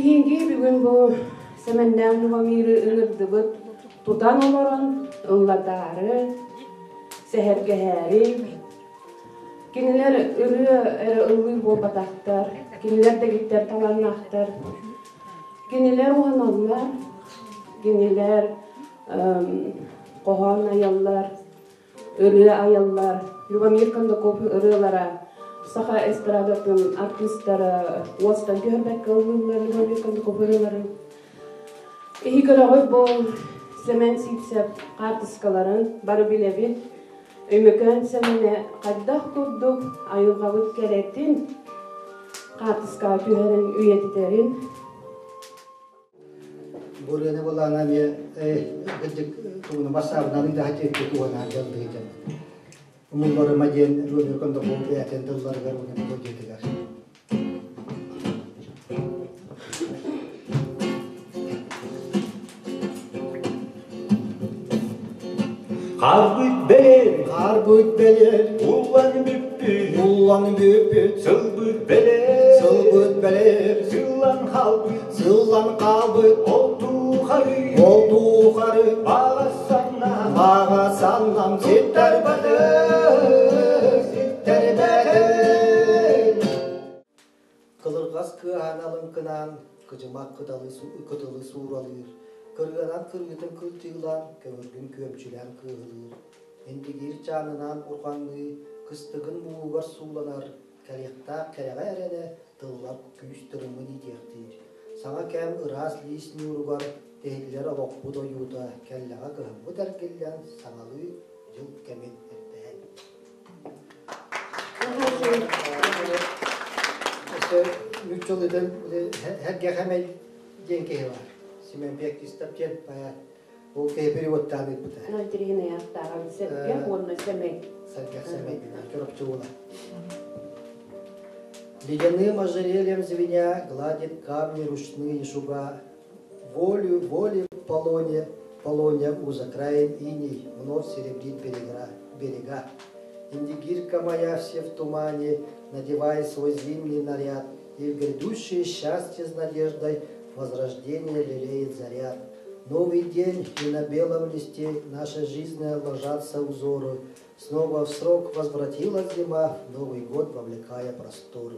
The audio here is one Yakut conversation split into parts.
Биһиги бүгүн бу Сэмэннээх Любомиры ыҥырдыбыт, тутан олорон ыллатаары, сэһэргэһээри. Кинилэр ырыа эрэ ыллыыр буолбатахтар, кинилэр дэгиттэр талааннаахтар, кинилэр уһаналлар, кинилэр хоһоон айаллар, ырыа айаллар. Любомир Кондаков ырыалара саха эстрадатын артыыстара уостан түһэрбэккэ ыллыыллар Любомир Кондаков ырыаларын. Иһи көрөҕүт бу Сэмэн Сиипсэп хаартыскаларын бары билэбит. Өймөкөөн Сэмэнэ хайдах курдук айылҕабыт кэрэтин хаартыскаҕа түһэрин үйэтитэрин. Бу ырыаны булаана эмиэ кырдьык тугуну бассаабынан ыйдаһа туһанаар дьаллыы дьон. Умулларыма диэн Ромео Кондаков бэйэтин тылларыгар уонна мелодиятыгар. Харбыт бэлэр, Харбыт бэлэр, уллан бүппүт, уллан бүппүт, сылбыт бэлэр, сылбыт бэлэр, сыллан хаалбыт, сыллан хаалбыт, ол тухары, ол тухары, баҕа саннам, баҕа саннам ситтэрбэтин, ситтэрбэтин. Кылырҕас кыаһаан алыҥкынаан, кыдьымах кытылы сууралыыр, кырыанан кырыытын кылдьыылаан, көҥүргүн күөмчүлээн кыыһылыыр, индигиир чаанынан урҕаҥныы, кыстыгын мууһугар сууланар, кэлиэхтээх кэрэҕэ эрэнэ тыллар күүс тырымын иитиэхтиир. Саҥа кэм ыраас лиис ньууругар тиһиллэр олохпут ойуута кэллэҕэ кыһыммыт эргиллэн саҥалыы дьыл кэмин ирдэһэн. Өссө нууччалыытын Һэргэхэмэй диэн киһи бар. Семен Феоктистов диэн поэт. Ол киһи переводтаан ыыппыта. Интириэһинэй ааттааҕа сэргэх уонна сэмэй. Сэргэх сэмэй Чурапчы уола. Ледяным ожерельем звеня гладит камни ручные шуга. Волю воли полоне, полоне у закраин иней вновь серебрит берега. берега. Индигирка моя все в тумане, надевая свой зимний наряд, и в грядущее счастье с надеждой возрождение лелеет заряд. Новый день, и на белом листе нашей жизни ложатся узоры. Снова в срок возвратилась зима, Новый год вовлекая просторы.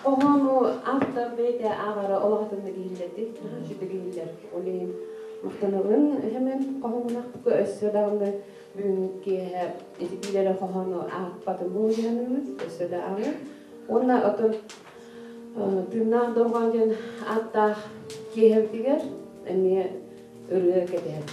Оһону автор бэйэтэ ааҕара олоҕотунна киһиллэрди, сүтэ киһиллэр. Ол иһин махтанабын хэмэн хоһоҥунахпыкка өссө даҕаны бүгүн киэһэ ититиилэрэ хоһоону аахпатым буолуйаныыбыт, өссө да ааҕы. Уонна отон тыыннаах дорҕоон диэн ааттаах киэһэбитигэр эмиэ ырыа кэтэһэбит.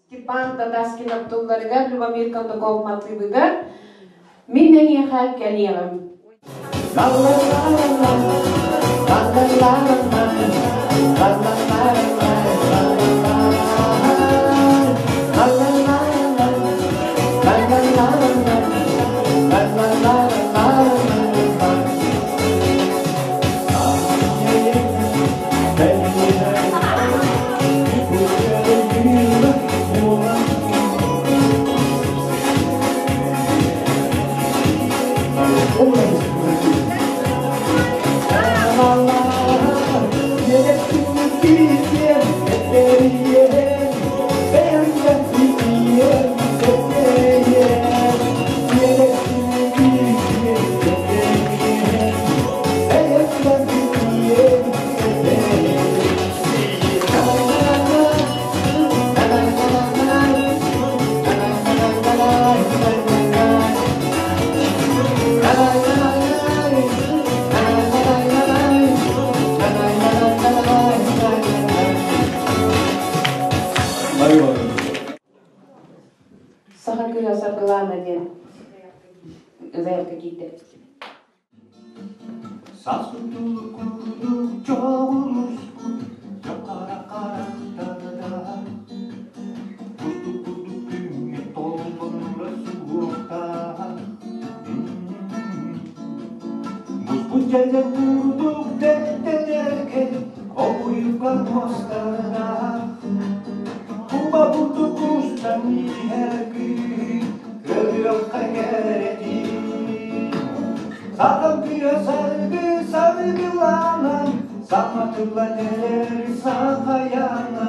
Степан Татаскин Абдулларыгар, Любомир Кондаков матыыбыгар «Мин эйиэхэ кэлиэҕим». заявка киирдэ. Сасытылы курдук чоҕулуспут дьоп-хара харахтардаах, кустук курдук күҥҥэ толлонура суохтаах. Буспут дьэдьэн курдук дэттэнэркэй, обуйука муостардаах, куба курдук устан иһэр кыыһы көрүөххэ кэрэтин. Сахам кыыһа саргы саргыланан, саҥа тыллан эрэр сахайана,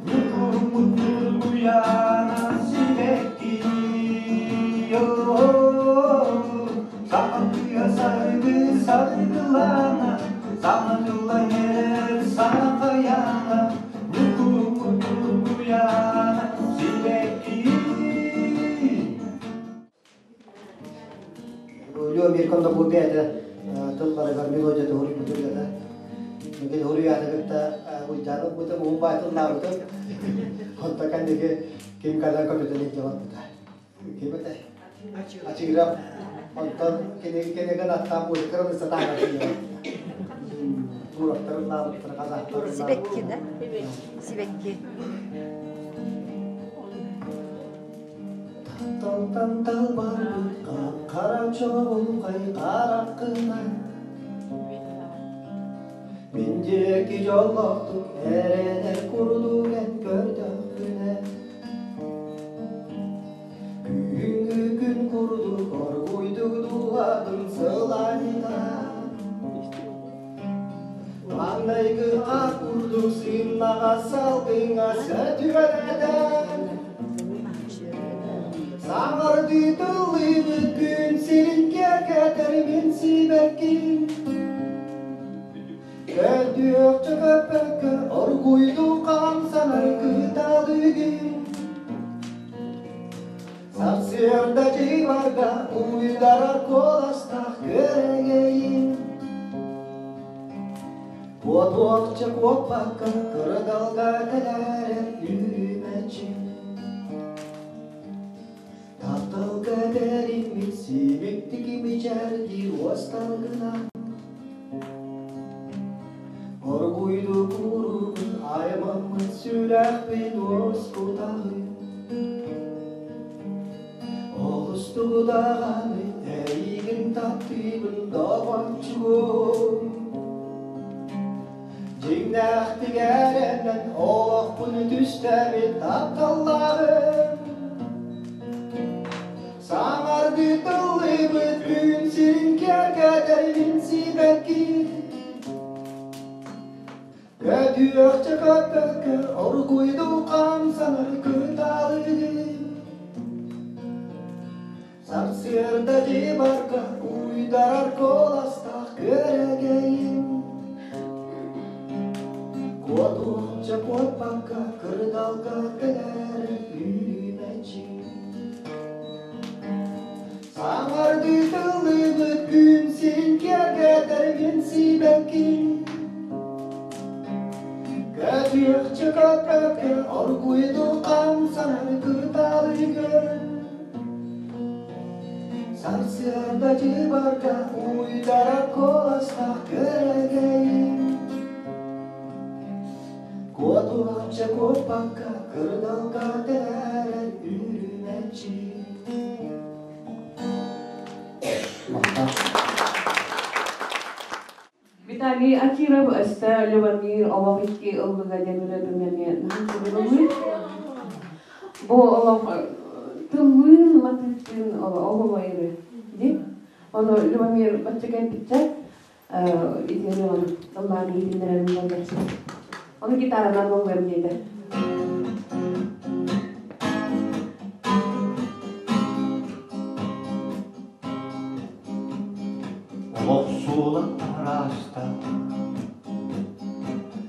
ньургуммут ньургуйаана сибэкки. Сахам кыыһа саргы саргылана, саҥа тыллан эрэр сахайана, ньургуммут ньургуйаана сибэкки. Лео Миркон да бу бэйэтэ тылларыгар мелодията хоруйбут ырыата. Мин хоруйаата кытта уйдаан ылбытым, уһун баай тыллаабытым. Онтон кэнники ким кэлэн көтүтэн илдьэ барбыта. Ким этэ? Ачыырап. Онтон кини кинигин аттаан музыкарын сатаан Туурактарын лаабыттар, казахтарын Сибэкки да? Сибэкки. Талтан талбарбыт хара чоҕулхай хараххынан Мин диэки дьоллоохтук эрэнэр курдук эн көрдөхпүнэ Күһүҥҥү күн курдук оргуйдук дууһабын сылаанньыта Маҥнайгы ат курдук сымнаҕас салгыҥҥа сөтүөлэтэн Саҥардыы тыллыыбыт күн сирин киэргэтэр мин сибэкким Көтүөхчэ көппөккө оргуйдуу хамсанар кыталыгын Сарсыарда дьыбарга уйдарар куоластаах күөрэгэйин Куотуохча куоппакка кырдалга тэлээрэр үрүмэччи Тапталга бэриммит симиктик мичээрдиир уосталгына Оргуйду куругун аймаммыт сүрэхпин уоскутаҕын Олустугу даҕаны эйигин таптыыбын доҕорчугум Дьиҥнээхтик эрэнэн олохпун түстэбит тапталлааҕым Саҥардыы тыллыыбыт күн сирин киэргэтэрин сибэкки Көтүөхчэ көппөккө оргуйдуу хамсанар кыталыгы Сарсыарда дьыбарга уйдарар куоластаах күөрэгэйим Куотуохча куоппакка кырдалга кэлэр үүмэччи Саҥардыы тыллыыбыт күн сирин киэргэтэргин сибэкки Көтүөхчэ көппөккө оргуйдуу хамсанар кыталыгы Сарсыарда дьыбарга уйдарар куоластаах күөрэгэйим Куотуохча куоппакка кырдалга тэлээрэр үрүмэччи Виталий Акиров өссө Любомир олох икки ыллыга диэн ырыатын эмиэ наһаа сөбүлүүр. Бу олох тыллыын, матыыптыын оһуобайыры дии. Ону Любомир бачча кэлбиччэ итиэни ону ыллаан иһитиннэрэрин буоллар. Ону гитаранан ыллыам диэтэ. Олох суола араста,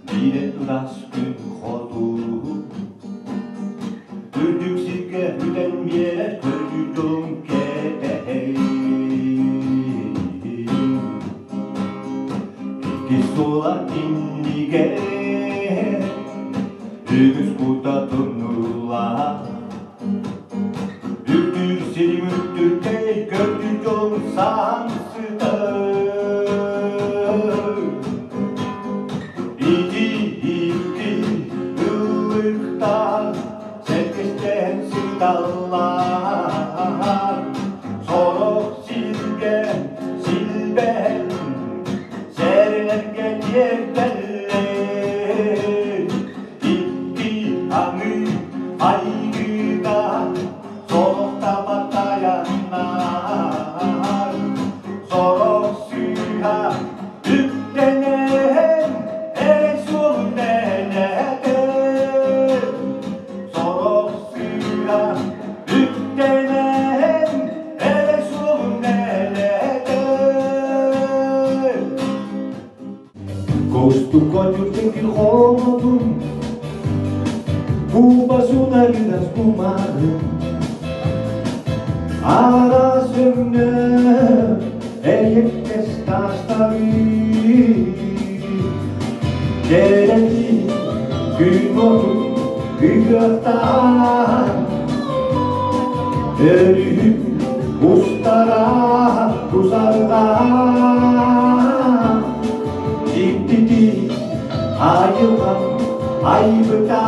биирэ ыраас күн хотуу. Үрдүк сиргэ бүтэн биэрэр көрдүүр дьолун кэтэһэй. Иккис суола иннигэр, үгүс кута тумнуллаах. Үрдүк сирим үрдүктэй, көрдүүр дьолун Силбэһэн сэрэнэргэ тиэрдэллэр. Икки аҥыы айгыта сорох таба тайаннар, сорох сыыһа үктэнэн эрэ суолун мэлэтэр. Сорох сыыһа үктэнэн эрэ суолун мэлэтэр. Кустук отюртен холодун, Куба сунарыдас кумарын, Араас өҥнө эйэккэс таастары, Кэрэтин күн отун ыһыахтаан, Өрүһүм устара тусардаан, Дьиктити айылҕам айбыта,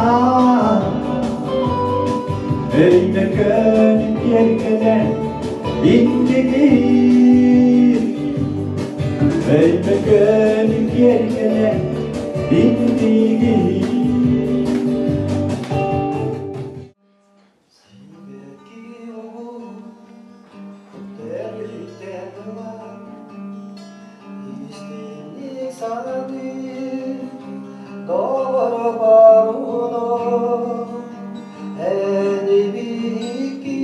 Өймөкөөнү киэргэнэ индигир, Өймөкөөнү киэргэнэ индигир. Сибэкки оҕо төрүттэн ылар, истиҥник саныыр, доҕоро баруно эн ибикки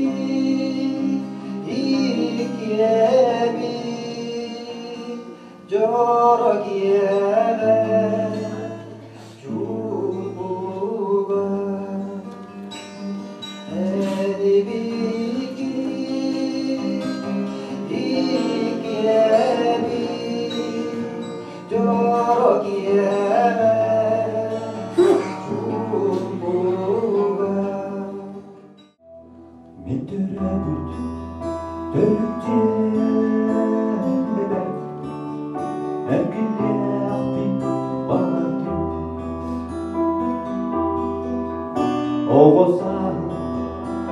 иккиэбит дьоро киэһэ чуумпуга. Мин төрөөбүт төрүччүм эргиллиэхпин баҕардым. Оҕо сааһым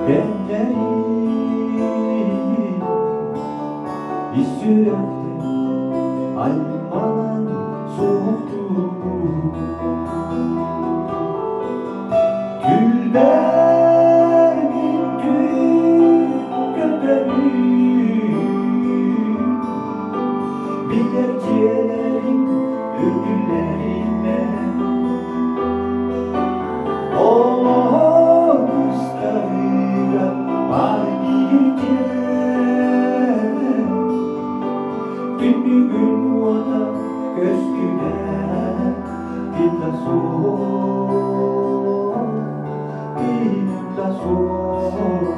кэмнэрин ис сүрэхтэн айманан суохтуубун. Күлбэр мин күн көтөбүн, билэр дьиэлэрим үрдүлэринэн Олох ыстарыга бар бииргэ Түннүгүн уота көстүбэт ким да суох, ким да суох.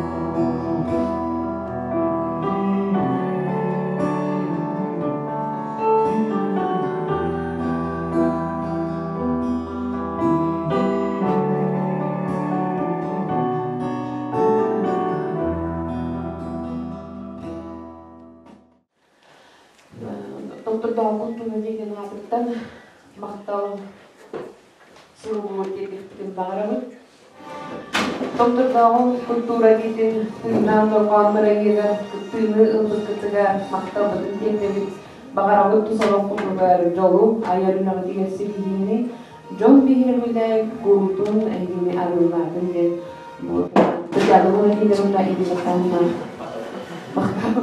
Томтордооҕу култуура дьиэтин аатыттан махтал суругу тиэрдиэхпитин баҕарабыт. Томтордооҕу култуура дьиэтин тыыннаах дорҕоон бырайыагар кыттыыны ылбыккытыгар махталбытын тиэрдэбит. Баҕарабыт тус олоххутугар дьолу, айар үлэҕитигэр ситиһиини, дьон биһирэбилэ куруутун эһигини арыылаатын диэн бу Татьяна Владимировна Ирина Михайловна махтал.